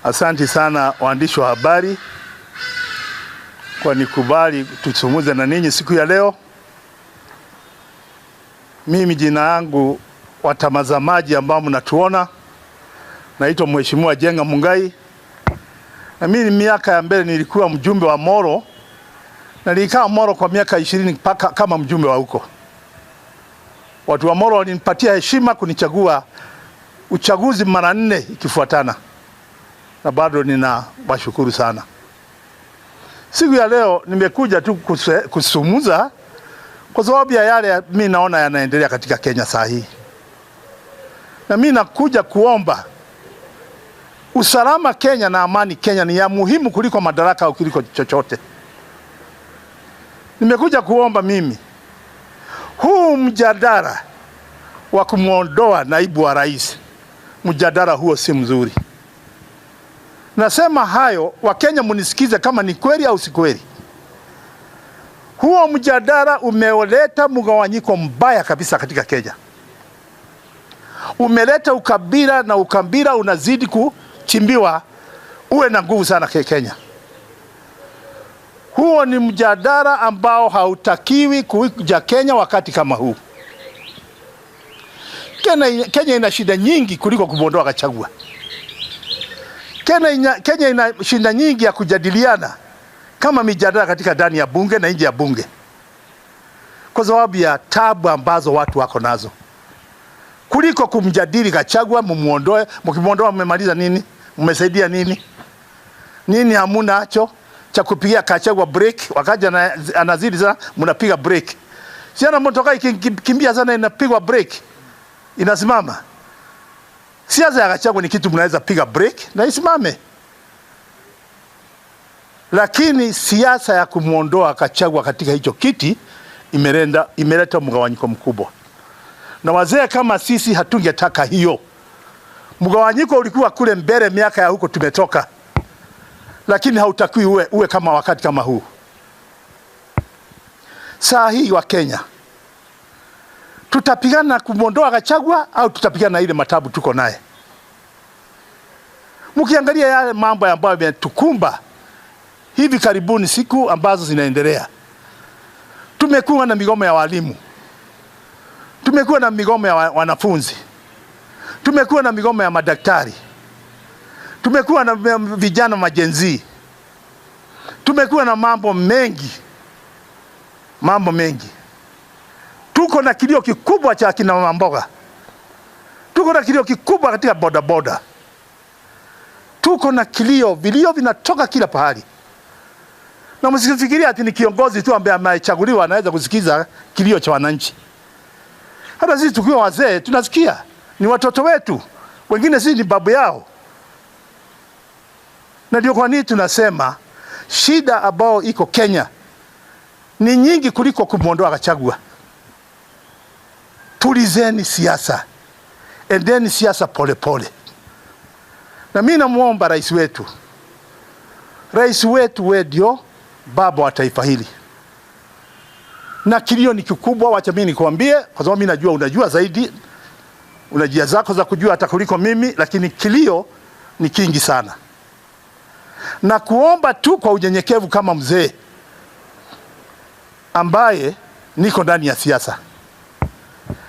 Asante sana waandishi wa habari kwa nikubali tuzungumze na ninyi siku ya leo. Mimi jina yangu, watazamaji ambao mnatuona, naitwa Mheshimiwa Njenga Mungai. Na mimi miaka ya mbele nilikuwa mjumbe wa Molo, na nilikaa Molo kwa miaka 20 mpaka kama mjumbe wa huko. Watu wa Molo walinipatia heshima kunichagua uchaguzi mara 4 ikifuatana, na bado ninawashukuru sana. Siku ya leo nimekuja tu kusumuza kwa sababu ya yale mimi naona yanaendelea katika Kenya saa hii. Na mimi nakuja kuomba usalama Kenya na amani Kenya ni ya muhimu kuliko madaraka au kuliko chochote. Nimekuja kuomba mimi huu mjadala wa kumuondoa naibu wa rais, mjadala huo si mzuri. Nasema hayo, Wakenya munisikize kama ni kweli au si kweli. Huo mjadala umeoleta mgawanyiko mbaya kabisa katika Kenya. Umeleta ukabila, na ukabila unazidi kuchimbiwa uwe na nguvu sana Kenya. Huo ni mjadala ambao hautakiwi kuja Kenya wakati kama huu. Kenya ina shida nyingi kuliko kumuondoa Gachagua. Kenya ina shida nyingi ya kujadiliana kama mijadala katika ndani ya bunge na nje ya bunge, kwa sababu ya tabu ambazo watu wako nazo, kuliko kumjadili Gachagua mumuondoe. Mkimuondoa mmemaliza nini? Mmesaidia nini? Nini hamuna hacho cha kupigia Gachagua break? Wakati anazidi sana mnapiga break. Si ana motoka ikikimbia sana inapigwa break, inasimama. Siasa ya Gachagua ni kitu mnaweza piga break na isimame. Lakini siasa ya kumuondoa Gachagua katika hicho kiti imeleta mgawanyiko mkubwa. Na wazee kama sisi hatungetaka hiyo. Mgawanyiko ulikuwa kule mbele miaka ya huko tumetoka. Lakini hautakiwi uwe kama wakati kama huu. Saa hii wa Kenya, tutapigana kumuondoa Gachagua au tutapigana ile matabu tuko naye? Mkiangalia yale mambo ambayo yametukumba hivi karibuni, siku ambazo zinaendelea, tumekuwa na migomo ya walimu, tumekuwa na migomo ya wanafunzi, tumekuwa na migomo ya madaktari, tumekuwa na vijana majenzi, tumekuwa na mambo mengi, mambo mengi. Tuko na kilio kikubwa cha kina mama mboga, tuko na kilio kikubwa katika bodaboda, tuko na kilio, vilio vinatoka kila pahali. Na msifikirie ati ni kiongozi tu ambaye amechaguliwa anaweza kusikiza kilio cha wananchi. Hata sisi tukiwa wazee tunasikia, ni watoto wetu, wengine sisi ni babu yao. Na ndio kwa nini tunasema shida ambayo iko Kenya ni nyingi kuliko kumuondoa Gachagua. Tulizeni siasa, endeni siasa pole pole. Na mimi namuomba rais wetu, rais wetu wewe ndio baba wa taifa hili, na kilio ni kikubwa. Wacha mimi nikwambie, kwa sababu mimi najua unajua zaidi, una njia zako za kujua hata kuliko mimi, lakini kilio ni kingi sana. Na kuomba tu kwa unyenyekevu kama mzee ambaye niko ndani ya siasa,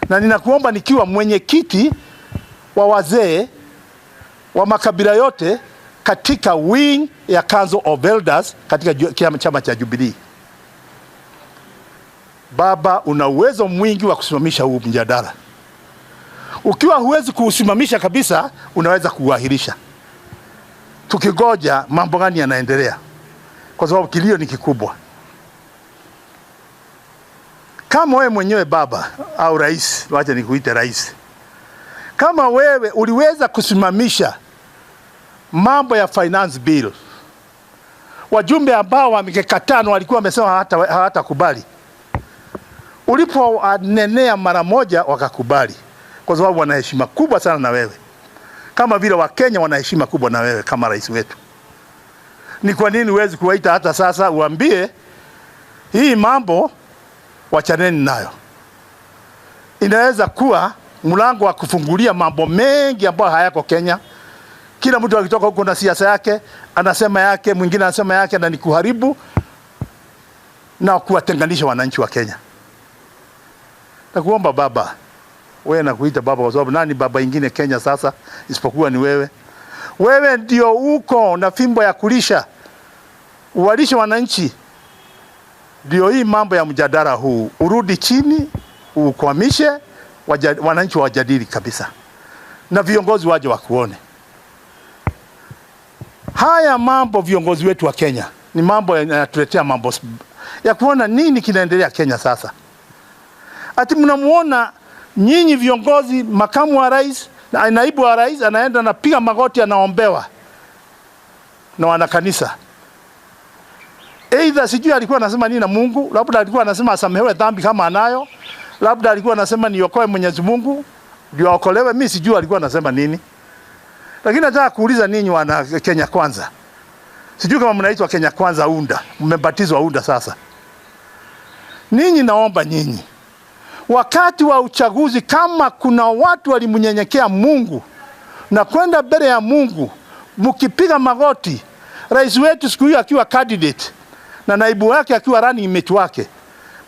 na ninakuomba nikiwa mwenyekiti wa wazee wa makabila yote katika wing ya Council of Elders katika chama cha Jubilee. Baba, una uwezo mwingi wa kusimamisha huu mjadala. Ukiwa huwezi kuusimamisha kabisa, unaweza kuuahirisha, tukigoja mambo gani yanaendelea, kwa sababu kilio ni kikubwa. Kama wewe mwenyewe baba au rais, wacha nikuite rais, kama wewe uliweza kusimamisha mambo ya finance bill, wajumbe ambao wamekataa na walikuwa wamesema hawatakubali, uliponenea mara moja wakakubali, kwa sababu wana heshima kubwa sana na wewe, kama vile Wakenya wana heshima kubwa na wewe kama rais wetu. Ni kwa nini huwezi kuwaita hata sasa uambie hii mambo wachaneni nayo? Inaweza kuwa mlango wa kufungulia mambo mengi ambayo hayako Kenya. Kila mtu akitoka huko na siasa yake, anasema yake, mwingine anasema yake, na ni kuharibu na kuwatenganisha wananchi wa Kenya. Nakuomba baba, wewe nakuita baba kwa sababu nani baba ingine Kenya sasa isipokuwa ni wewe. Wewe ndio uko na fimbo ya kulisha, uwalishe wananchi. Ndio hii mambo ya mjadala huu, urudi chini, ukwamishe, wananchi wajadili kabisa, na viongozi waje wakuone. Haya mambo viongozi wetu wa Kenya ni mambo yanatuletea mambo ya kuona nini kinaendelea Kenya sasa. Ati mnamuona nyinyi viongozi, makamu wa rais na naibu wa rais anaenda anapiga magoti, anaombewa na wanakanisa. Either sijui alikuwa anasema nini na Mungu, labda alikuwa anasema asamehewe dhambi kama anayo, labda alikuwa anasema niokoe Mwenyezi Mungu ndio aokolewe, mimi sijui alikuwa anasema nini. Lakini nataka kuuliza ninyi wana Kenya Kwanza. Sijui kama mnaitwa Kenya Kwanza UNDA, mmebatizwa UNDA sasa. Ninyi naomba nyinyi, wakati wa uchaguzi kama kuna watu walimnyenyekea Mungu na kwenda mbele ya Mungu mkipiga magoti, rais wetu siku hiyo akiwa candidate na naibu wake akiwa running mate wake,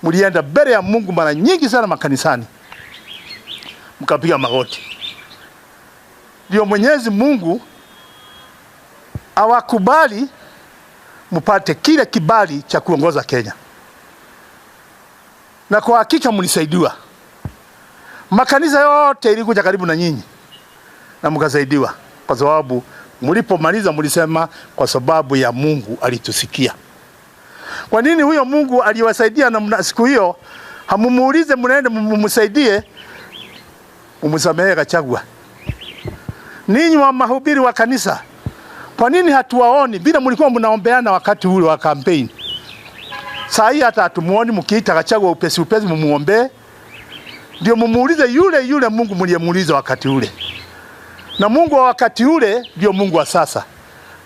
mlienda mbele ya Mungu mara nyingi sana makanisani mkapiga magoti, ndio Mwenyezi Mungu awakubali mpate kile kibali cha kuongoza Kenya. Na kwa hakika mlisaidiwa. Makanisa yote ilikuja karibu na nyinyi na mkasaidiwa, kwa sababu mlipomaliza mlisema kwa sababu ya Mungu alitusikia. Kwa nini huyo Mungu aliwasaidia na siku hiyo hamumuulize, mnaende mumsaidie, mumsamehe Gachagua? Ninyi wa mahubiri wa kanisa, kwa nini hatuwaoni bila mlikuwa mnaombeana wakati ule wa campaign? Saa hii hata hatumuoni mkiita Gachagua upesi upesi mumuombe. Ndio mumuulize yule yule Mungu mliyemuuliza wakati ule. Na Mungu wa wakati ule ndio Mungu wa sasa,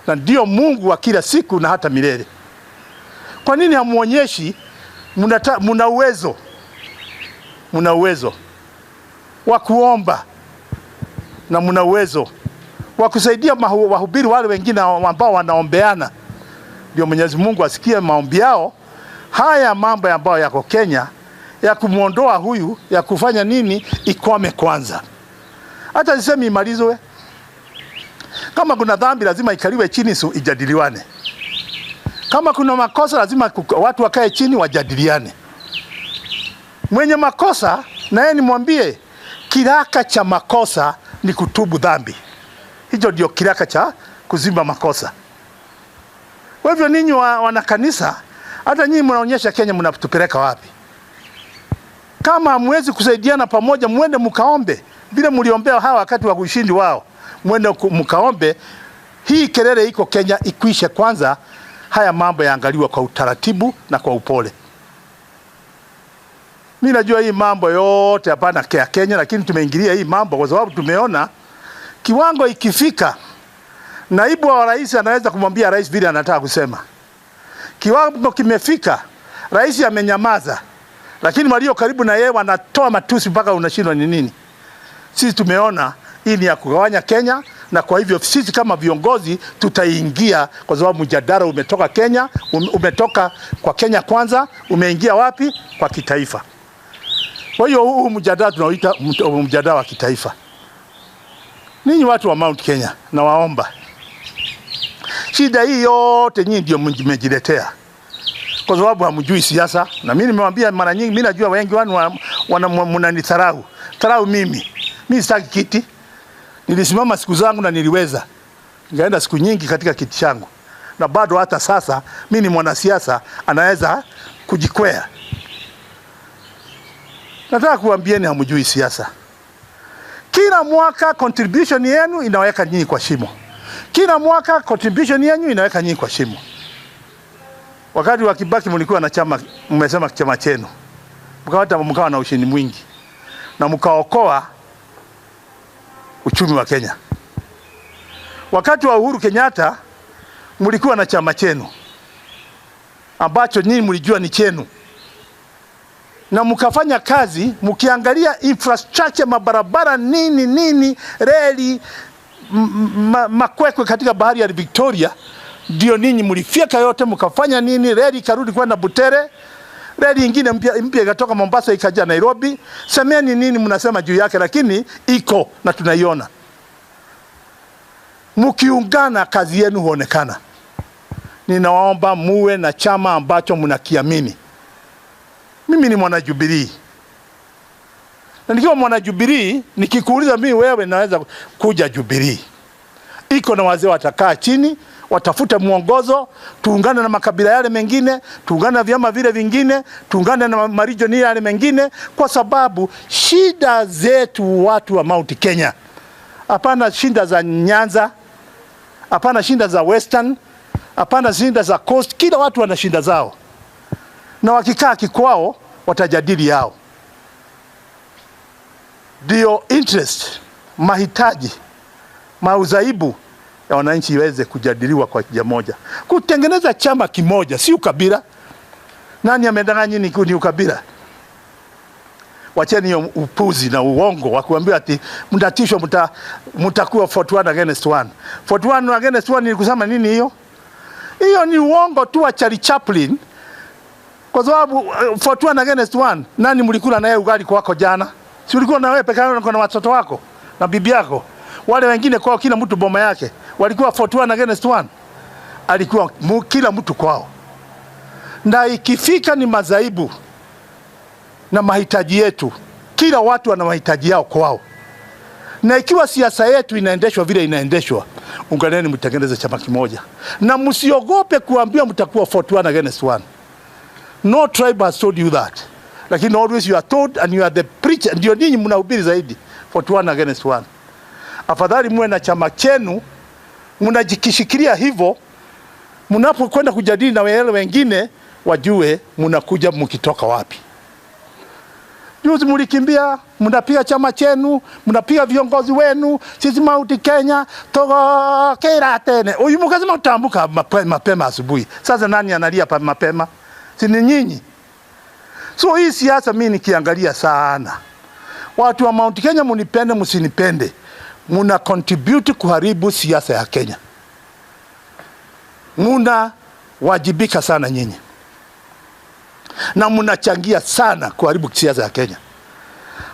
na ndio Mungu wa kila siku na hata milele. Kwa nini hamuonyeshi mna uwezo? Mna uwezo wa kuomba na mna uwezo wa kusaidia wahubiri wale wengine ambao wanaombeana, ndio Mwenyezi Mungu asikie maombi yao. Haya mambo ambayo yako Kenya ya kumuondoa huyu, ya kufanya nini, ikwame kwanza. Hata sisemi imalizwe. Kama kuna dhambi lazima ikaliwe chini ijadiliwane. Kama kuna makosa lazima watu wakae chini wajadiliane. Mwenye makosa na yeye nimwambie kiraka cha makosa ni kutubu dhambi. Hicho ndio kiraka cha kuzimba makosa. Kwa hivyo ninyi wanakanisa, hata nyinyi mnaonyesha Kenya mnatupeleka wapi? Kama hamwezi kusaidiana pamoja, muende mkaombe bila mliombea hawa wakati wa ushindi wao. Muende mkaombe hii kelele iko Kenya ikwishe kwanza. Haya mambo yaangaliwa kwa utaratibu na kwa upole. Mimi najua hii mambo yote hapana ya Kenya, lakini tumeingilia hii mambo kwa sababu tumeona kiwango ikifika, naibu wa rais anaweza kumwambia rais vile anataka kusema. Kiwango kimefika, rais amenyamaza, lakini walio karibu na yeye wanatoa matusi mpaka unashindwa ni nini. Sisi tumeona hii ni ya kugawanya Kenya, na kwa hivyo sisi kama viongozi tutaingia, kwa sababu mjadala umetoka Kenya, umetoka kwa Kenya Kwanza, umeingia wapi? Kwa kitaifa. Kwa hiyo huu mjadala tunauita mjadala wa kitaifa. Ninyi watu wa Mount Kenya, nawaomba, shida hii yote nyinyi ndio mmejiletea, kwa sababu hamjui siasa. Na mimi nimewaambia mara nyingi, mimi najua wengi wanu mnanidharau. Dharau mimi. Mimi sitaki kiti. Nilisimama siku zangu na niliweza. Nikaenda siku nyingi katika kiti changu. Na bado hata sasa mimi ni mwanasiasa anaweza kujikwea. Nataka kuambieni hamjui siasa. Kila mwaka contribution yenu inaweka nyinyi kwa shimo. Kila mwaka contribution yenu inaweka nyinyi kwa shimo. Wakati wa Kibaki mlikuwa na chama, mmesema chama chenu. Mkawa na ushindi mwingi. Na mkaokoa uchumi wa Kenya. Wakati wa Uhuru Kenyatta mlikuwa na chama chenu ambacho nyinyi mlijua ni chenu. Na mkafanya kazi mkiangalia infrastructure, mabarabara, nini nini, reli, makwekwe katika bahari ya Victoria, ndio ninyi mlifyeka yote mkafanya nini, reli ikarudi kwenda Butere, reli ingine mpya ikatoka Mombasa ikaja Nairobi. Semeni nini mnasema juu yake, lakini iko na tunaiona. Mkiungana kazi yenu huonekana. Ninawaomba muwe na chama ambacho mnakiamini. Mimi ni mwana Jubilee. Na nikiwa mwana Jubilee, nikikuuliza mimi wewe naweza kuja Jubilee. Iko na wazee watakaa chini, watafute mwongozo, tuungane na makabila yale mengine, tuungane na vyama vile vingine, tuungane na marijoni yale mengine, kwa sababu shida zetu watu wa Mount Kenya, hapana shida za Nyanza, hapana shida za Western, hapana shida za Coast. Kila watu wana shida zao, na wakikaa kikwao watajadili yao. Ndio interest, mahitaji, mauzaibu ya wananchi iweze kujadiliwa kwa njia moja. Kutengeneza chama kimoja si ukabila. Nani amedanganya ni ukabila? Wacheni hiyo upuzi na uongo wa kuambia ati mtatishwa, mtakuwa 41 against 1. 41 against 1 ni kusema nini hiyo? Hiyo ni uongo tu wa Charlie Chaplin. Kwa sababu 41 against 1, nani mlikula naye ugali kwako jana? Si ulikuwa na wewe peke yako na watoto wako na bibi yako? Wale wengine kwao kila mtu boma yake. Walikuwa 41 against 1. Alikuwa kila mtu kwao. Na ikifika ni madhaibu na mahitaji yetu, kila watu wana mahitaji yao kwao. Na ikiwa siasa yetu inaendeshwa vile inaendeshwa, unganeni mtengeneze chama kimoja. Na msiogope kuambia mtakuwa 41 against 1. No tribe has told you that. Lakini always you are told and you are the preacher. Ndio ninyi mnahubiri zaidi 41 against 1. Afadhali muwe na chama chenu, mnajikishikilia hivyo, mnapokwenda kujadili na wale wengine wajue mnakuja mkitoka wapi. Juzi mlikimbia, mnapiga chama chenu, mnapiga viongozi wenu, sisi Mount Kenya togokera tene. Huyu mkasema utaamka mapema asubuhi. Sasa nani analia mapema? Si ni nyinyi? So hii siasa mimi nikiangalia sana, watu wa Mount Kenya, munipende msinipende, muna contribute kuharibu siasa ya Kenya. Muna wajibika sana nyinyi. Na mnachangia sana kuharibu siasa ya Kenya.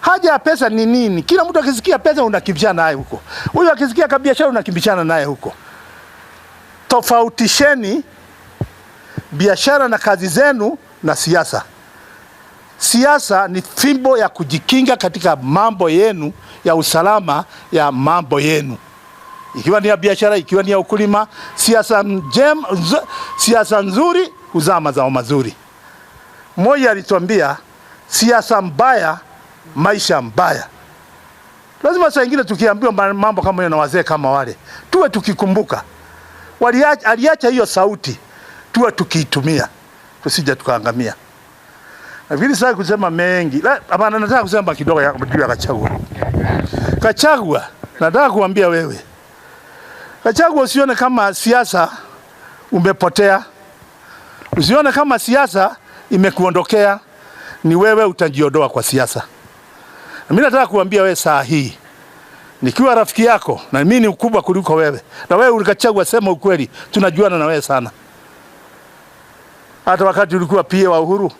Haja ya pesa ni nini? Kila mtu akisikia pesa unakimbishana naye huko. Huyu akisikia kabiashara unakimbishana naye huko. Tofautisheni biashara na kazi zenu na siasa. Siasa ni fimbo ya kujikinga katika mambo yenu ya usalama ya mambo yenu. Ikiwa ni ya biashara, ikiwa ni ya ukulima, siasa njema, siasa nzuri huzaa mazao mazuri. Moi alituambia siasa mbaya, maisha mbaya. Lazima saa nyingine tukiambiwa mambo kama hiyo na wazee kama wale, tuwe tukikumbuka. Aliacha hiyo sauti, tuwe tukiitumia, tusije tukaangamia. Lakini sasa kusema mengi, hapana, nataka kusema kidogo juu ya Gachagua. Gachagua, nataka kuambia wewe. Gachagua, usione kama siasa umepotea. Usione kama siasa imekuondokea. Ni wewe utajiondoa kwa siasa. Mimi nataka kuambia wewe saa hii, nikiwa rafiki yako na mimi ni mkubwa kuliko wewe, na wewe Gachagua, sema ukweli, tunajuana na wewe sana. Hata wakati ulikuwa PA wa Uhuru,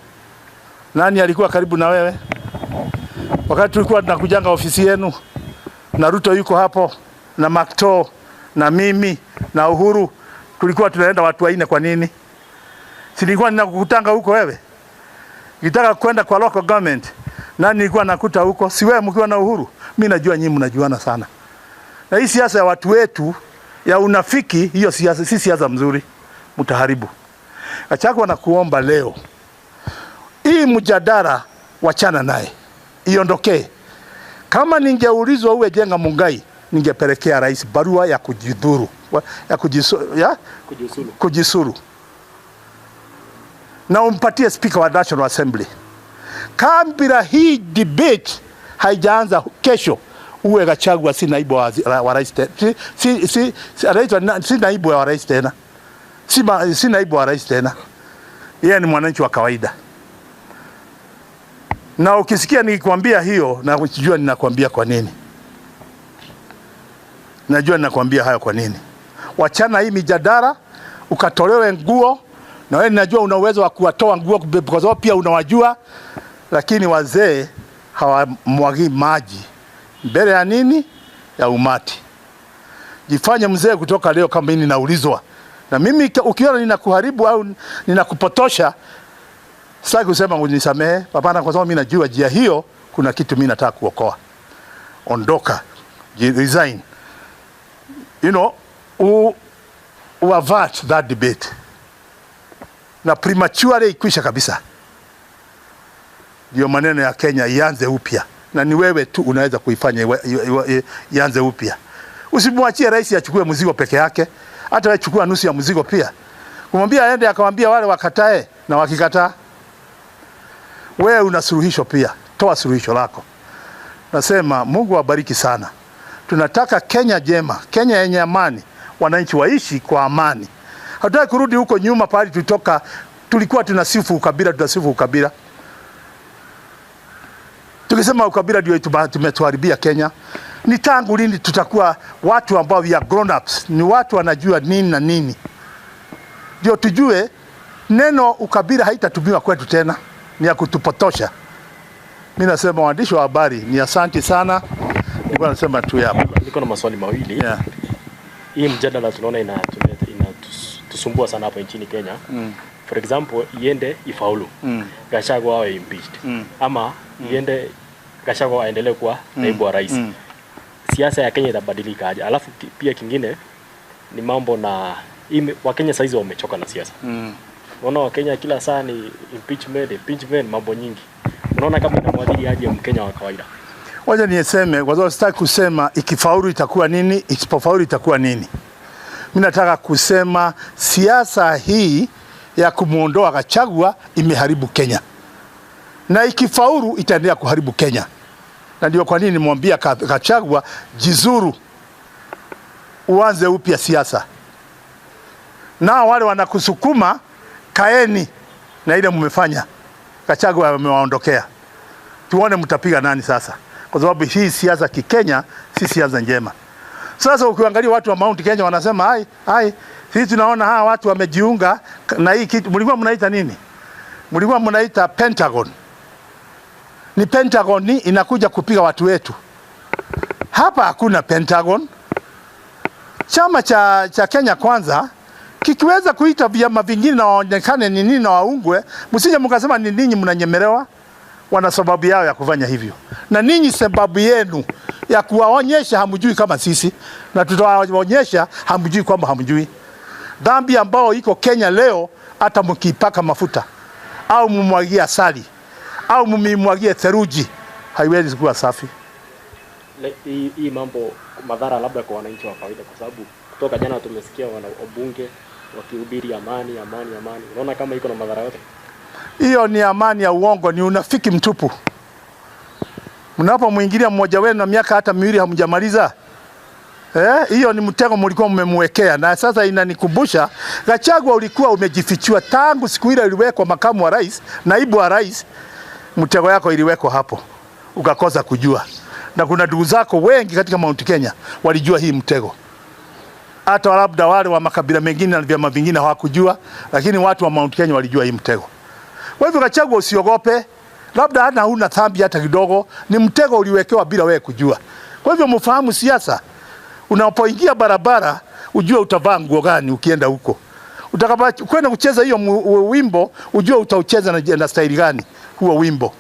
nani alikuwa karibu na wewe? Wakati tulikuwa tunakujanga ofisi yenu, na Ruto yuko hapo, na Makto, na mimi, na Uhuru, tulikuwa tunaenda watu wanne. Kwa nini? Si nilikuwa ninakukutanga huko wewe? Nitaka kwenda kwa local government, nani nilikuwa nakuta huko? Si wewe mkiwa na Uhuru? Mimi najua nyinyi mnajuana sana. Na hii siasa ya watu wetu ya unafiki, hiyo siasa si siasa mzuri, mtaharibu. Gachagua, nakuomba leo, hii mjadala wachana naye, iondokee. Kama ningeulizwa uwe Jenga Mungai, ningepelekea rais barua ya kujidhuru, ya Kujiuzulu. Kujisuru. Na umpatie speaker wa National Assembly. Kabla hii debate haijaanza kesho, uwe Gachagua si naibu wa rais tena. Si naibu wa rais tena. Si naibu wa rais tena. Yeye ni mwananchi wa kawaida. Na ukisikia nikikwambia hiyo, na ukijua ninakwambia kwa nini. Najua ninakwambia hayo kwa nini. Wachana hii mijadala, ukatolewe nguo, na wewe najua una uwezo wa kuwatoa nguo kwa sababu pia unawajua, lakini wazee hawamwagii maji mbele ya nini? Ya umati. Jifanye mzee kutoka leo kama mimi ninaulizwa. Na mimi ukiona ninakuharibu au ninakupotosha, sitaki kusema unisamehe, hapana, kwa sababu mimi najua njia hiyo kuna kitu mimi nataka kuokoa. Ondoka, resign. You avert that debate. Na prematurely ikwisha kabisa. Ndio maneno ya Kenya ianze upya. Na ni wewe tu unaweza kuifanya ianze upya. Usimwachie rais achukue mzigo peke yake, hata wewe chukua nusu ya mzigo pia. Kumwambia aende akamwambia wale wakatae, na wakikataa, wewe una suluhisho pia, toa suluhisho lako. Nasema Mungu awabariki sana. Tunataka Kenya jema, Kenya yenye amani, wananchi waishi kwa amani. Hatutaki kurudi huko nyuma pale tulitoka, tulikuwa tunasifu ukabila, tunasifu ukabila. Tukisema ukabila ndio tumetuharibia Kenya. Ni tangu lini tutakuwa watu ambao we are grown ups, ni watu wanajua nini na nini? Ndio tujue neno ukabila haitatumiwa kwetu tena, ni ya kutupotosha. Mimi nasema waandishi wa habari ni asante sana. Nilikuwa nasema tu hapo. Niko na maswali mawili. Hii mjadala tunaona inatusumbua sana hapa nchini Kenya. For example, iende ifaulu. Gachagua awe impeached. Ama iende Gachagua aendelee kuwa naibu wa rais. Siasa ya Kenya itabadilika aje? Alafu pia kingine ni mambo na Wakenya saizi wamechoka na siasa. Unaona Wakenya kila saa ni impeachment, impeachment, mambo nyingi. Unaona kama inamwadhiri aje Mkenya wa kawaida? Wacha niseme kwa sababu sitaki kusema ikifaulu itakuwa nini, isipofaulu itakuwa nini. Mimi nataka kusema siasa hii ya kumuondoa Gachagua imeharibu Kenya, na ikifaulu itaendelea kuharibu Kenya. Na ndio kwa nini nimwambia Gachagua, jizuru, uanze upya siasa. Na wale wanakusukuma, kaeni na ile mmefanya. Gachagua amewaondokea. Tuone mtapiga nani sasa, kwa sababu hii siasa kikenya si siasa njema. Sasa ukiangalia watu wa Mount Kenya wanasema ai ai, sisi tunaona hawa watu wamejiunga na hii kitu mlikuwa mnaita nini? Mlikuwa mnaita Pentagon. Ni Pentagon ni inakuja kupiga watu wetu. Hapa hakuna Pentagon. Chama cha Kenya Kwanza kikiweza kuita vyama vingine na waonekane ni nini na waungwe, msije mkasema ni ninyi mnanyemelewa. Wana sababu yao ya kufanya hivyo, na ninyi sababu yenu ya kuwaonyesha hamjui kama sisi, na tutawaonyesha hamjui kwamba hamjui. Dhambi ambao iko Kenya leo, hata mkipaka mafuta au mumwagie asali au mumimwagie theluji, haiwezi kuwa safi. Hii mambo madhara labda kwa wananchi wa kawaida, kwa sababu kutoka jana tumesikia wana wabunge wakihubiri amani, amani, amani. Unaona kama iko na madhara yote? Hiyo ni amani ya uongo, ni unafiki mtupu. Mnapomwingilia mmoja wenu na miaka hata miwili hamjamaliza, hiyo ni mtego mlikuwa mmemwekea. Na sasa inanikumbusha Gachagua, ulikuwa umejifichua tangu siku ile uliwekwa makamu wa rais, naibu wa rais, mtego yako iliwekwa hapo, ukakosa kujua. Na kuna ndugu zako wengi katika Mount Kenya walijua hii mtego, hata labda wale wa makabila mengine na vyama vingine hawakujua, lakini watu wa Mount Kenya walijua hii mtego. Kwa hivyo Gachagua, usiogope, labda hata huna dhambi hata kidogo, ni mtego uliwekewa bila wewe kujua. Kwa hivyo mfahamu siasa, unapoingia barabara ujue utavaa nguo gani ukienda huko. Utakapokwenda kucheza hiyo wimbo ujue utaucheza na staili gani huo wimbo.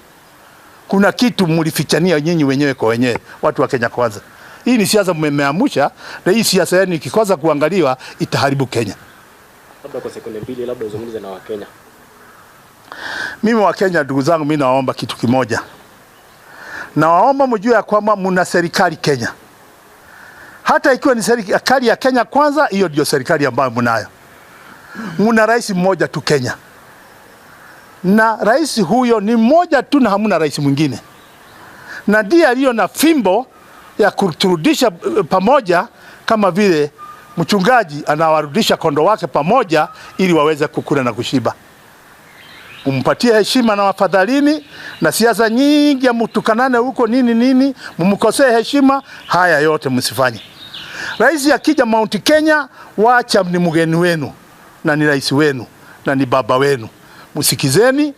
Kuna kitu mlifichania nyinyi wenyewe kwa wenyewe, watu wa Kenya Kwanza. Hii ni siasa mmeamsha, na hii siasa yenu ikikosa kuangaliwa itaharibu Kenya. Labda kwa sekunde mbili, labda uzungumze na Wakenya. Mimi wa Kenya, ndugu zangu, mimi nawaomba kitu kimoja. Nawaomba mjue ya kwamba mna serikali Kenya. Hata ikiwa ni serikali ya Kenya Kwanza, hiyo ndio serikali ambayo mnayo. Mna rais mmoja tu Kenya, na rais huyo ni mmoja tu na hamuna rais mwingine, na ndiye aliyo na fimbo ya kuturudisha pamoja, kama vile mchungaji anawarudisha kondoo wake pamoja ili waweze kukula na kushiba. Mumpatie heshima na wafadhalini, na siasa nyingi ya mtukanane huko nini nini, mumkosee heshima, haya yote msifanye. Rais akija Mount Kenya, wacha ni mgeni wenu na ni rais wenu na ni baba wenu, msikizeni,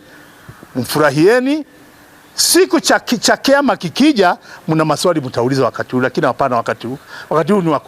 mfurahieni. Siku cha kiama kikija, mna maswali mtauliza wakati huu, lakini hapana wakati huu. Wakati huu ni wa